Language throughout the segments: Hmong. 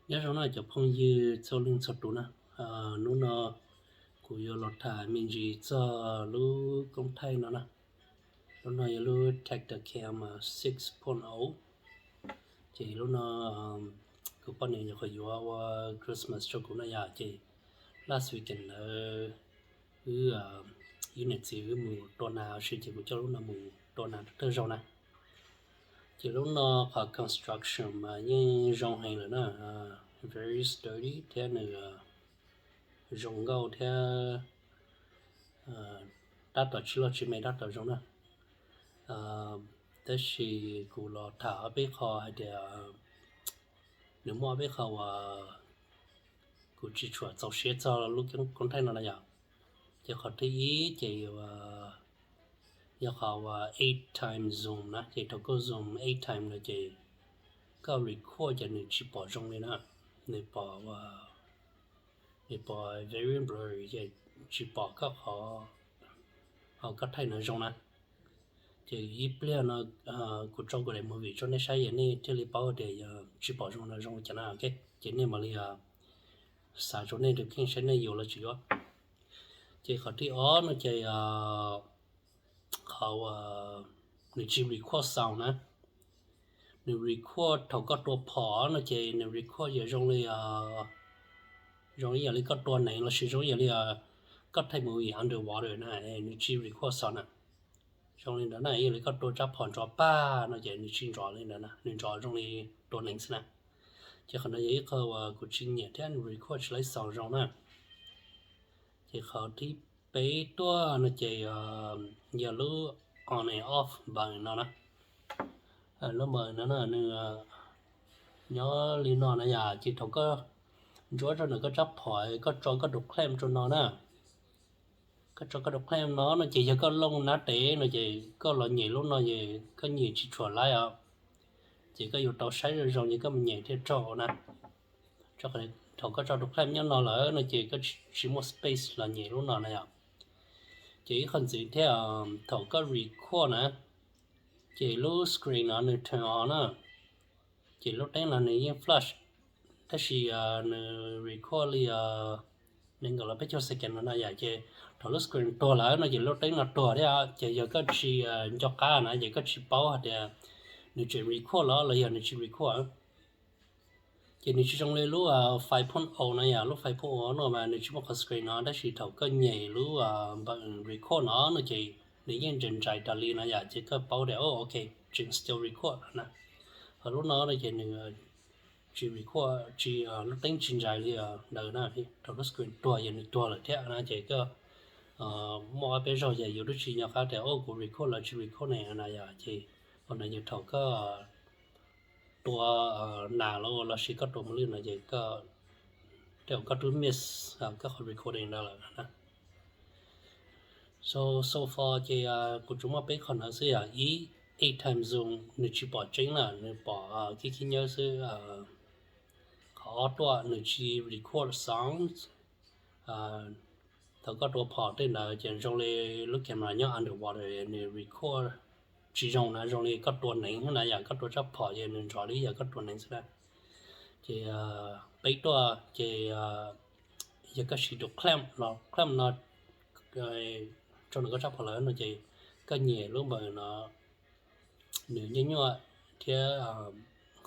Nyob zoo na cov phooj ywg txhua leej txhua tus na. Hnub no kuv yuav los tham me ntsis txog lub koob thaij no na. Lub no yog lub Tactacam six point o. Ces lub no kuv poj niam nyuam qhuav yuav ua Christmas rau kuv na yom, ces last weekend ntawd wb, wb niam txiv wb mus tua nas si ces kuv coj lub no mus tua nas thawj zaug na. Ces lub no qhov construction mas yeej zoo heev lawm na, very sturdy thiab nws zoo nkauj thiab tab tom tsis loj tsis me tab tom zoo na. Tab sis kuv los tham ob peb qho hais tias nws muaj ob peb qho uas kuv tsis tshua txaus siab txog lub koob thaij no na yom. Ces qhov thib ib ces yog qhov uas eight time zoom na, ces thaum koj zoom eight time no ces koj record ces nws tsis pom zoo li na, nws pom nws pom very blurry ces tsis pom koj qhov, ho koj thaij no zoo na. Ces ib pliag no kuv tso kuv daim movie rau nej saib es nej thiaj li paub tias yog tsis pom zoo no zoo li cas na. Ces nej mam li xav rau nej tus kheej saib nej yuav los tsis yuav. Ces qhov thib ob no ces qhov nws tsis record sound na. Nws record thaum koj tua phom no ces nws record yog zoo li, zoo ib yam li koj tua neev lossis zoo ib yam li koj thaij movie underwater na, nws tsis record sound na. Zoo li ntawd na, ib yam li koj tua rab phom nrov pag no ces nws tsis nrov li ntawd na, nws nrov zoo li tua neev xwb na. Ces qhov no yog ib qho uas kuv tsis nyiam thiab nws record tsis laib sound zoo na. Ces qhov thib peb tuaj no ces yog lub on and off button no na. Lub button no na nws nyob li no na yom, ces thaum koj ntsuab rau ntawm koj rab phom koj tso koj tus clamp rau no na. Koj tso koj tus clamp no no ces yog koj looj nab tes no ces koj los nyem lub no es koj nyem tsis tshua laib os. Ces koj yuav tau saib zoo zoo ces koj mus nyem thiaj raug na. Thaum koj tso tus clamp nyob no lawm no ces koj tsis muaj space los nyem lub no na yom. Ces ib qho ntxiv thiab, thaum koj record na, ces lub screen no nws turn on na, ces lub teeb no nws yeej flash, tab sis nws record li nees nkaum los peb caug second no na yom. Ces thaum lub screen tuag lawm no ces lub teeb no tuag thiab, ces yog koj tsis nco qab na ces koj tsis paub hais tias nws tseem record los los yog nws tsis record. Ces nws tsis zoo li lub five point o na yom, lub five point o no mas nws tsis muaj qhov screen no, tab sis thaum koj nyem lub button record no no ces nws yeej ntsais ntsais tas li no yom, ces koj paub tias o ok, tseem still record na. Ho lub no no ces nws tsis record, tsis, lub teeb tsis ntsais li ntawd na. Thaum lub screen tuag yog nws tuag lawm thiab na, ces koj muaj ob peb zaug ces yus twb tsis nco qab tias o kuv record los tsis record ne na yom, ces qhov no yog thaum koj tua nas los lossis koj tua mos lwj no ces koj, tej zaum koj twb miss koj qhov recording ntawd lawm na. So, so far ces kuv tsuas muaj peb qho ntawd xwb yom. Ib, eight time zoom nws tsis pom tseeb na, nws pom khib khib nyiab xwb. Qhov ob tuaj nws tsis record sounds. Thaum koj tua phom tej ntawd ces zoo li lub camera nyob underwater nws record tsis zoo na, zoo li koj tua neev na yom, koj tua rab phom ces nws nrov li yog koj tua neev xwb na. Ces peb tuaj ces yog koj siv tus clamp los clamp no rau ntawm koj rab phom lawm no ces koj nyem lub npawb no nws nyuaj nyuaj thiab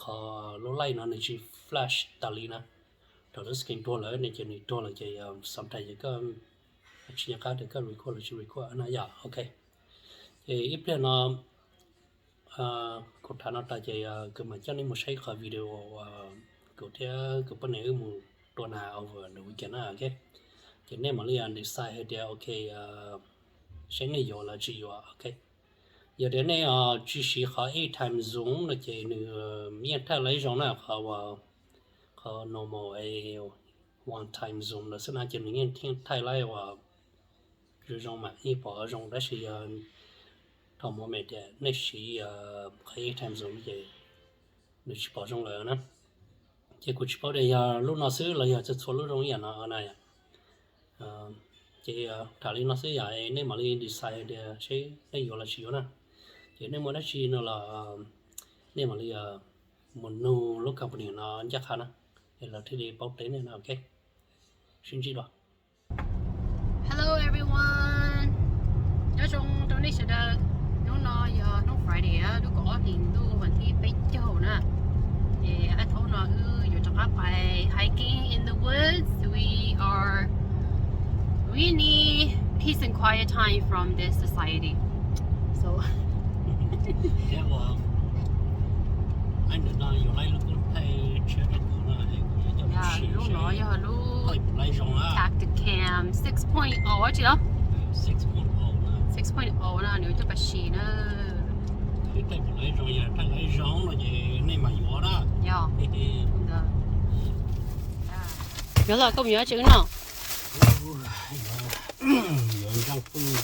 qhov lub light no nws tsis flash tas li na. Thaum lub screen tuag lawm no ces nws tuag lawm ces sometimes ces koj tsis nco qab tias koj record los tsis record na yom. Ok, ces ib pliag no kuv tham no tas ces kuv mam coj nej mus saib qhov video uas kuv thiab kuv poj niam wb mus tua nas over the weekend na. Ok, ces nej mam li decide hais tias ok, saib nej yuav los tsis yuav. Ok, yog tias nej tsis siv qhov eight time zoom no ces nws yeej thaij laib zoo na, qhov uas qhov normal one time zoom no xwb na ces nws yeej thaij laib uas zoo zoo mas yeej pom zoo, tab sis yog thaum movie tias nej siv qhov eight time zoom ces nws tsis pom zoo lawm na. Ces kuv tsis paub tias yog lub no xwb los yog txhua txhua lub zoo ib yam no na. Ces tham li no xwb yom, nej mam li decide tias seb nej yuav los tsis yuav na. Ces nej muaj dab tsi no los nej mam li mus nug lub company no ncaj qha na. Lawv thiaj li paub teb nej no, ok. Sib ntsib dua. Hello everyone. Nyob zoo rau nej sawv daws. Hnub no yog hnub Friday, lub kaum ob hlis ntuj vas thib peb caug na. Ces ab, thaum no wb yuav rov qab pais hiking in the woods. We are, we need peace and quiet time from this society. So, lub no yog lub Tactacam six point oh tsis los? Six point oh na, nws coj pas si na. Yog, yuav los koj mus yuav tsev no. Yuav ntseej pwj,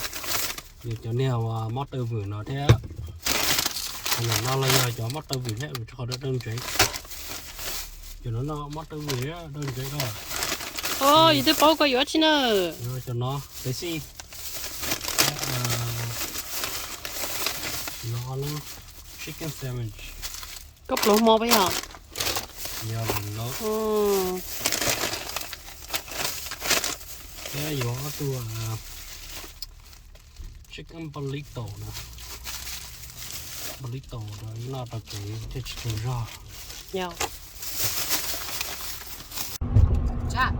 yuav cov niag mob taw vwm no thiab. Cov no los yog cov mob taw vwm thiab, vwm rau qhov dawb ntsev. Cov no no mob taw vwm dawb ntsev ko. Yus twb paub koj yuav tsi na. Cov no peb xij, no lub chicken sandwich. Koj pluav hmo puas yog? Yog no. Peb yuav ob tug chicken burrito na. Burrito no noj rau kev thiaj tsis tsaug zog. Hluas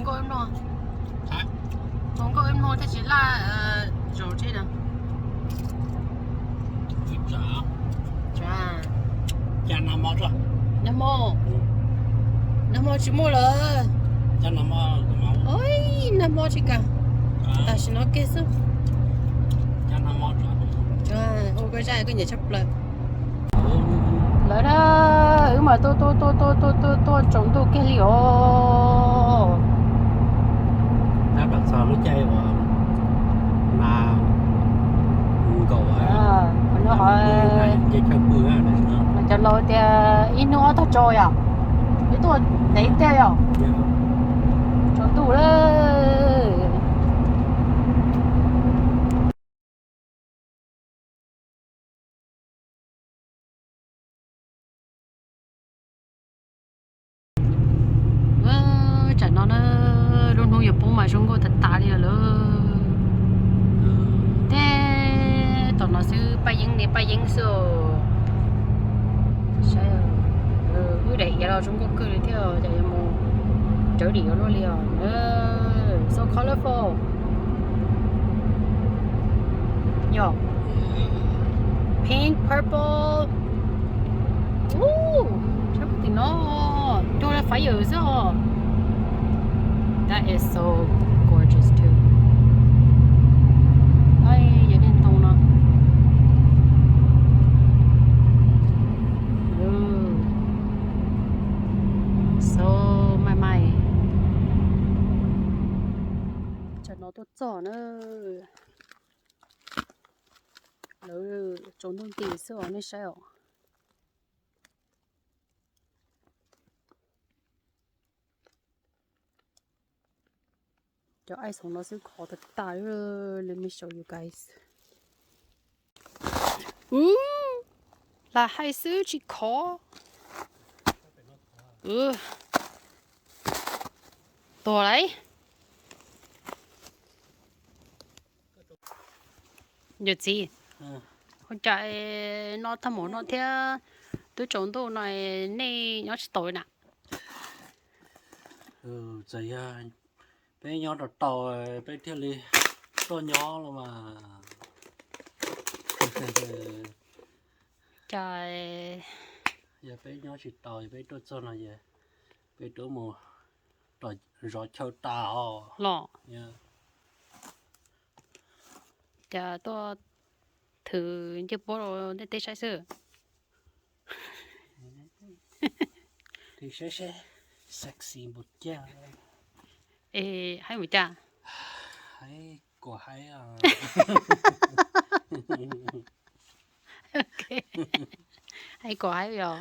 nkauj wb mloog, hluas nkauj wb mloog thiaj tsis laj zaus tsheb na. Nag hmo, nag hmo tsis muaj lawm. Nag hmo tsis kam, tam sim no kiag xwb. Ua koj zaj koj nyiam tshaj plaws. Lawv na, wb mas tuaj tuaj tuaj tuaj tuaj tuaj tuaj tsaus ntuj kiag li os. Tab tom txog lub caij uas nas nkaum, cov laus tias ib hnub ob tog tsaus yom, wb tuaj ntev tiag yom. Tsaus ntuj lawm. Tsam no na, lub hnub yuav poob mas zoo nkauj tas tas li lawm. Tej tom no xwb, Paj Yeeb niag Paj Yeeb xwb os. Saib, wb daim iav los zoo nkauj kawg li thiab, cas yuav mus rawv dim yuav luaj li os. So colorful. Yog pink, purple. Ub, tshab tim no rau fire xwb os. That is so gorgeous too. Yog niag ntoo no. So mai mai. Tsam no tuaj txog na. Lawv tsaus ntuj nti xwb os, nej saib os. Cov ice hauv no xwb khov tas tas. Let me show you guys. Lam hais xwb tsis khov. Tuag lauj. Yawm txiv, ua cas no tag mus no thiab, twb tsaus ntuj no nej nyob tsis tau na? Txawm yog peb nyob rau tau, peb thiaj li tuaj nyob los mas. Cas yog peb nyob tsis tau, yog peb tuaj txog no, yog peb tuaj mus zov chaw tas os los. Cas tuaj thwv ncej puab rau nej tej saib xwb. Sexy npaum cas. Es haib npaum cas? Haib kuv haib. Haib kuv haib yog.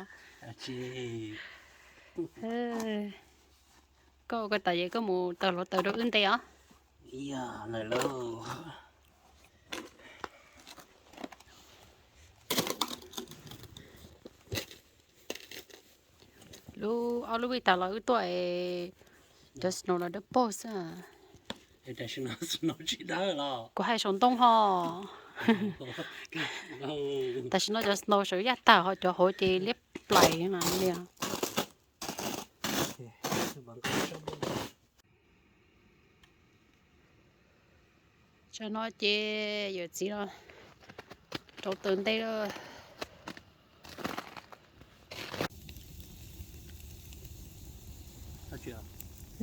Koj ua ko taw es koj mus taws hluav taws rau wb nte os. Yog lawm lauj. Lub ob lub vij tas los wb tuaj es cov snow los dawb paug xwb. Tam sim no snow tsis dawb los kuv hais saum ntoo ho. Tam sim no cov snow sawv yaj tag ho cov hauv ces liab plais na li. Tsam no ces yawm txiv los rauv taws ntej lawm.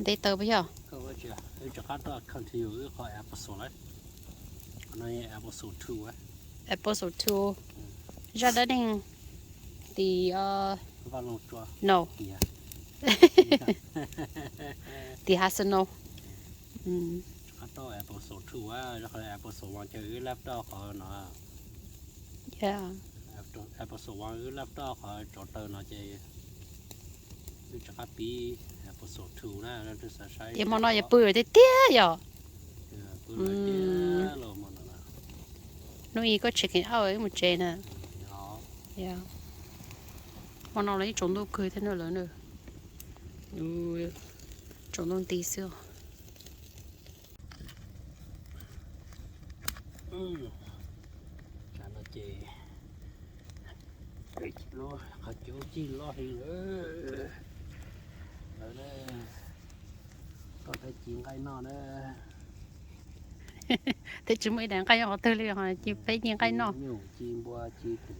Ntej taws puas yog? Episode two. Zaj dab neeg tim, no, tim Hasano. Episode two, episode one ces wb left off qhov no. Episode one wb left off qhov rauv taws no ces wb rov qab pib episode two na. Ces hmo no yog pw tiag tiag yom? Hnub ib koj check out wb mus tsev na. Hmo no los yeej tsaus ntuj kawg thiab na lawm na. Tsaus ntuj nti xwb. Tsam no ces qhov cub cig loj heev lawm na. Tuaj peb ci nqaij noj na. Twb tsis muaj ib daim nqaij nyob qhov twg li ho ci peb ci nqaij noj. Nyuj ci npua ci twm,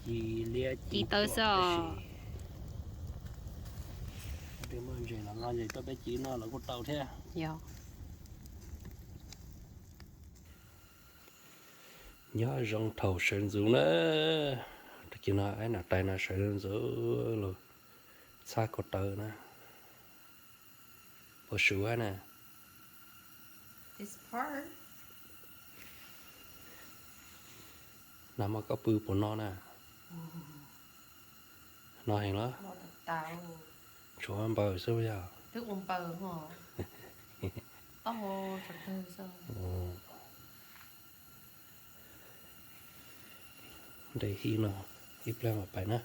ci liab ci taws xwb. Muaj ntses los noj ntses, tuaj peb ci noj los kuj tau thiab. Nyob zoo thaum sawv ntxov na. Tag kis no aib nam tais no sawv ntxov los txhab ko taw na. Puas su na? Nag hmo koj pw puas no na? No heev los? Tshuav npaws xwb yog? Nres hib no, ib pliag mam pais na.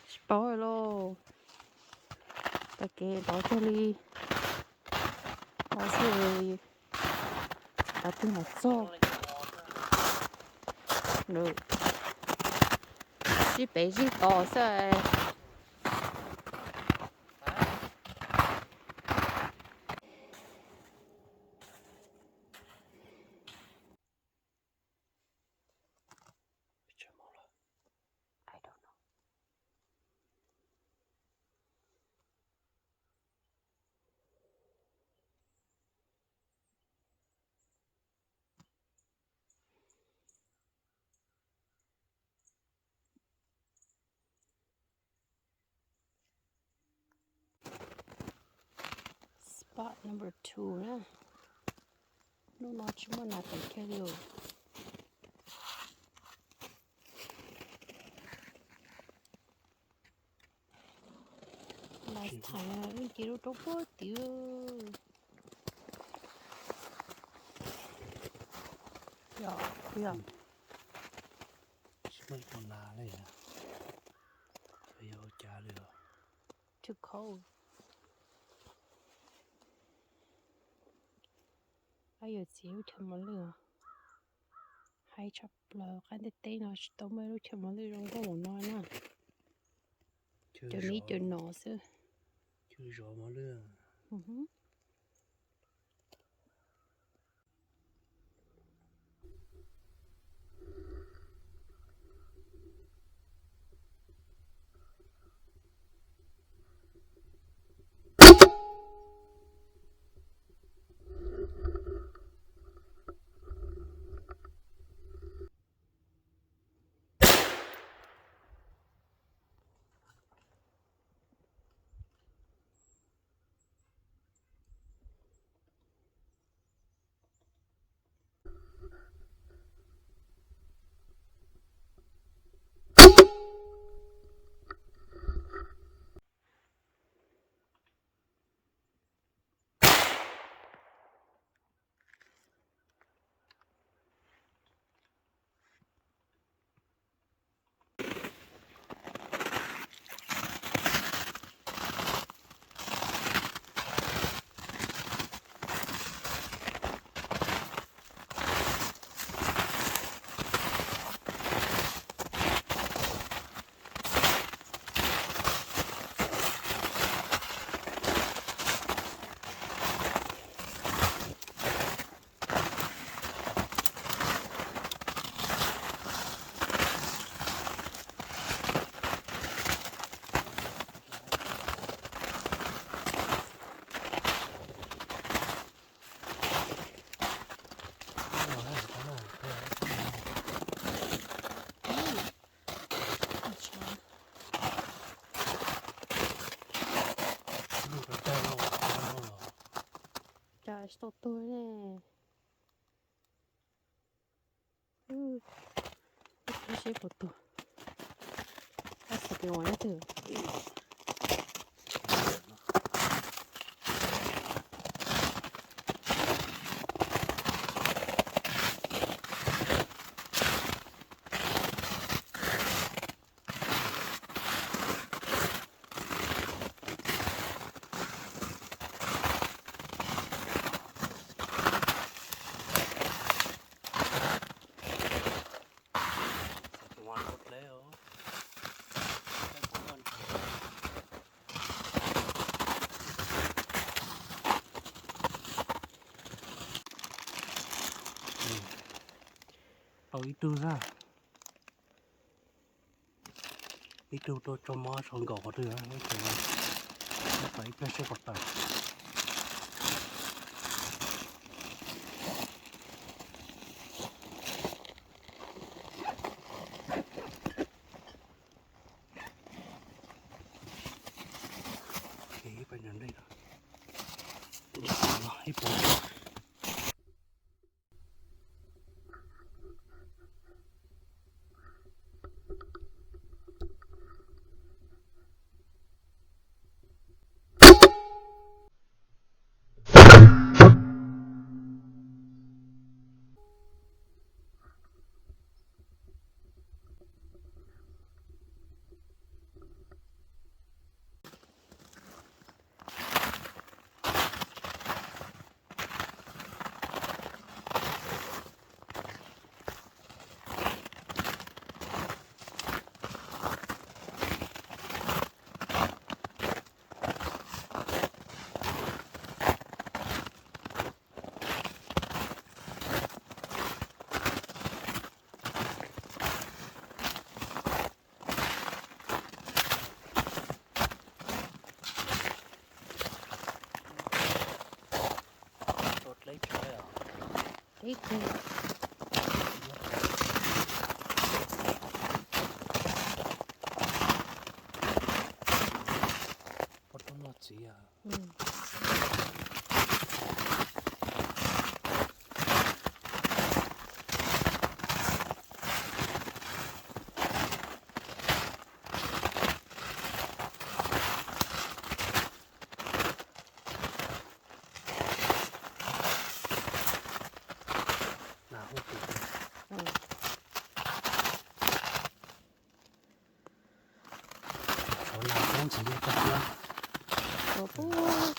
Tsis paub lauj. Tag kev tod kiag li. Tod xwb, tod twg mam txog. Sib pem zib tod xwb. Spot number two na. Hnub no tsis muaj nas tev kiag li os. Last time wb nce lub roob puag tid. Yog, yog. Tsis muaj ib tug nas li, yog ua cas li os. Too cold. Ab, yawm txiv lub chaw mos lwj os. Haib tshaj plaws, qab ntiaj teb no tsis tau muaj ib lub chaw mos lwj zoo nkauj npaum no na. Cov me cov no xwb. Tau tuag ne. Ib pliag seb puas tuag. Tab sis kev ua nyob twg. Tau ib tug xwb. Ib tug tuaj tso mob sau nkaum qhov twg, ib tug, ib pliag seb puas tawm. Ib pab nyob ntej no, ib pab. Poj tub noj txiv. Tau nas toob ntxiv tag. Tau pub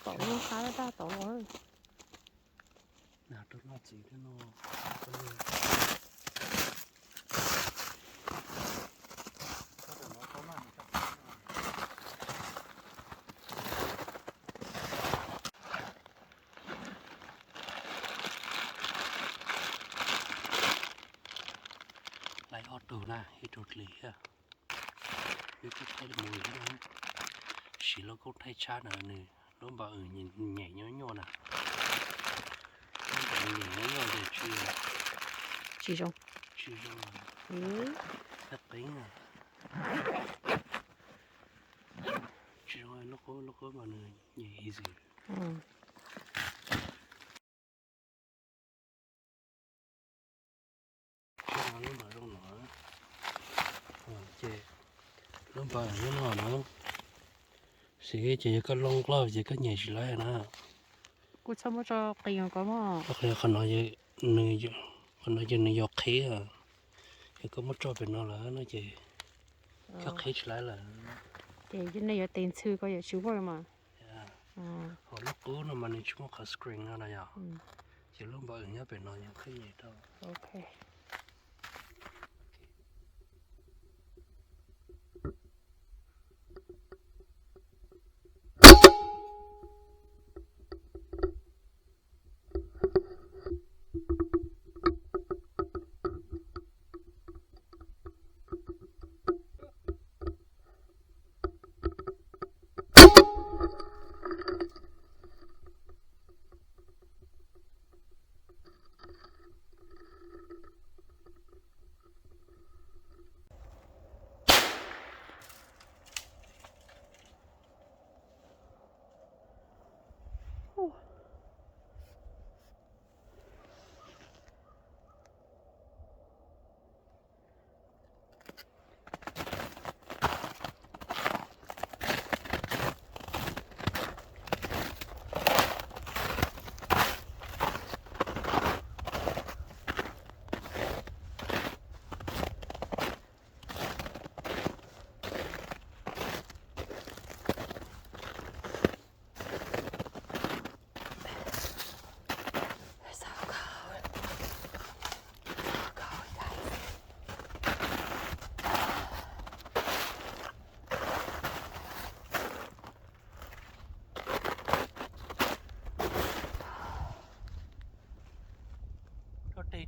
tom lub qab daj tod los. Nas rau noj txiv thiab no. Laib ob tug na, ib tug dlig thiab. Ib tug thaij mus thiab na. Siv lub koob thaij tshab na nws, lub npau nws nyem nyuaj nyuaj na. Lub npau nws nyem nyuaj nyuaj ces tsis, tsis zoo, tsis zoo. Qeeb na. Tsis zoo, lub qub, lub qub mas nws nyem easy. Lub npau zoo no, ces lub npau zoo no na, siv ces yog koj loo loj ces koj nyem tsis laib na. Kuv txhob muab tso qis ko mog. Qhov no, qhov no ces nws yuav qhib, yog koj muab tso pem no lawm no ces koj qhib tsis laib lawm. Ces nej yuav tes ntxhw ko yam tsis work mas. Ho lub qub no mas nws tsis muaj qhov screen no na yom. Ces lub npau nyob pem no yog koj nyem rau.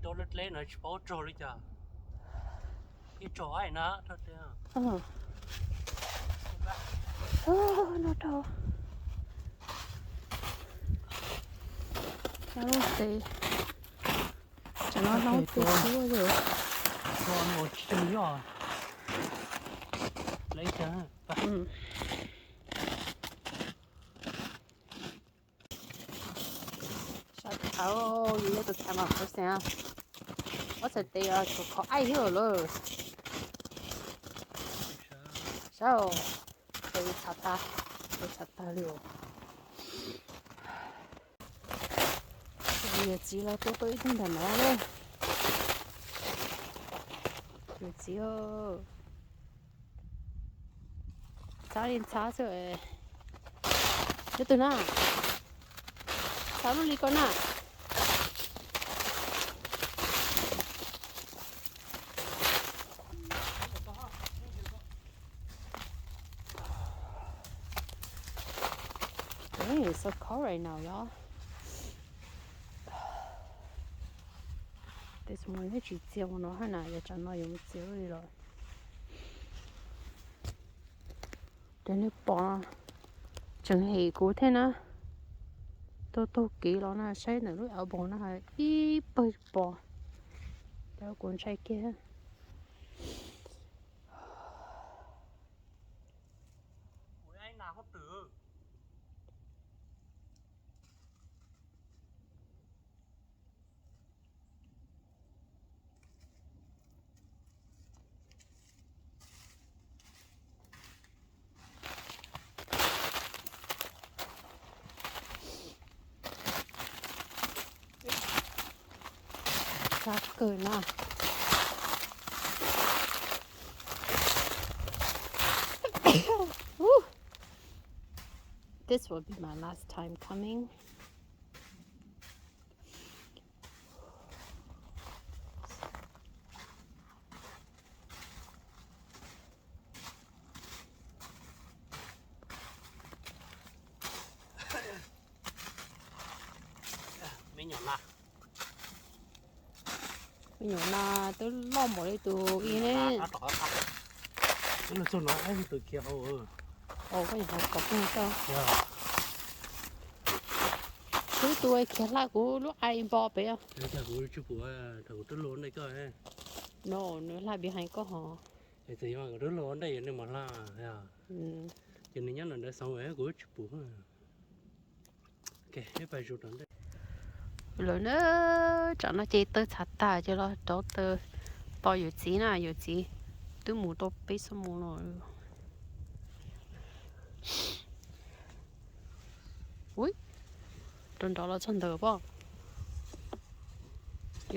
Dleb no tsis paub tsaug li cas. Ib tsaug aim na. No rau. Tes, tsam no hloob tes xwb yom. Sab thaum yus yog tus tham mas pab xeem, ob txhais tes tshuav qhov aim thiab lawm. Sab, tes txhav tag, tes txhav tag li os. Yawm txiv los tua tau ib tug ntawm no na. Yawm txiv, ntxhab li ntxhab xwb. Yog tus na, ntxhab lub li ko na. Dang, it's so cold right now, y'all. Tes xyoo no yeej tsis txias ua no hab na, yog tsam no yuav mus txias li los. Cov neeg pom tseem hem kuv thiab na. Tuaj taug kev los na, saib ntawm lub elbow no ib pawg pos, cov kuv ntshai kiag. Sab kawg na. Woo. This will be my last time coming. Me nyuam na, me nyuam na twb loj npaum li tus i ne. Tus kiag hauv, koj nyuam qhuav kom kuv tau. Twb tus khiav hla kuv lub ai npo pem. Kuv tsis pum, kuv twb luag ntej koj. No, nws hla behind koj hos. Txawm yog kuv twb luag ntej yog nws mam hla. Ces nws nyob ntawm xov kuv tsis pum. Lawm na, tsam no ces taw txhav tag ces los rauv taws tos yawm txiv na, yawm txiv twb mus tau peb xuab moos no. Ui, rau nrov los txog ntawd pob.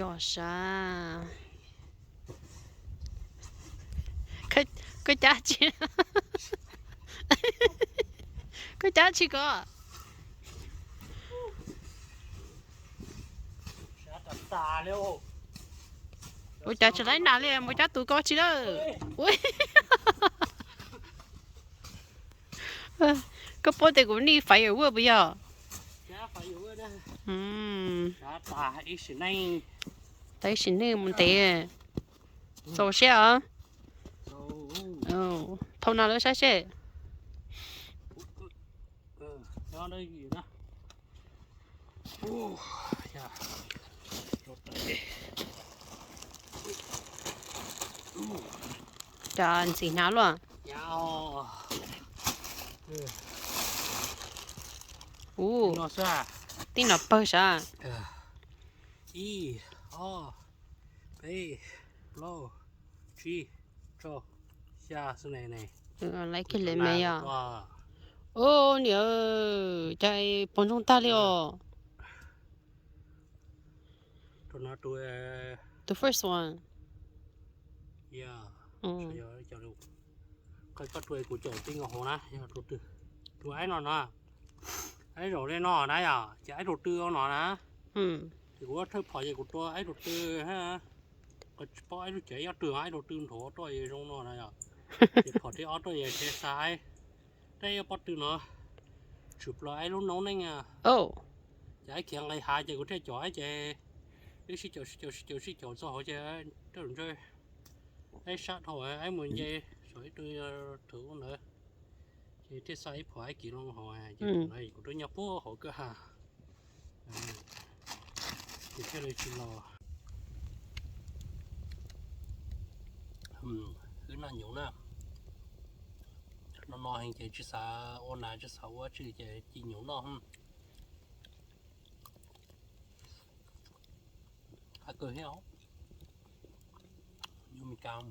Yog sas. Koj cab tsi, koj cab tsi ko. Ua cas tsis laib nas li, mus cab tus ko tsi lawm. Koj paub tias kuv nij faiv yawm waj puas yog? Tab ib sim neej mus ntev. Txaus siab os. Thauj nas lawv saib seb. Cas ntxim hnav luaj. Ub, tib no pawg sav. Ib, ob, peb, plaub, tsib, rau, xya xwb ne. Laiv kiag li me yog. Ub, niam, cas pos ntsoog tag li os. Tus first one. Koj rua kuv caum tij nkaus hauv na, yog tus twg? Tus aib no na, aib zaum li no na yom, ces aib tus twg no na. Ces kuv thawj phom ces kuv tua aib tus twg, tsis paub aib lub cev nyob twg, aib tus twg nrov roj zoo no na yom. Ces phom thib ob roj ces tsev xa aib, tej pob tw no tshwm plaws aib lub noob neej. Ces aib khiav nqis hav ces kuv thiaj caum aib ces Ib sib caum sib caum sib caum sib caum txog hauv ces raj ntse, ib sab dhau ib mus nce saum ib tug thwv ntawd, ces thiaj xa ib phuam ib kis loo hauv ces kuv twb nyob puag hauv kwj ha, ces thiaj li tsis los. Wb noj nyuv na, no no heev ces tsis xav ua nas tsis xav ua tsi ces ci nyuv noj. Qab kawg thiab, nyuv Meskas.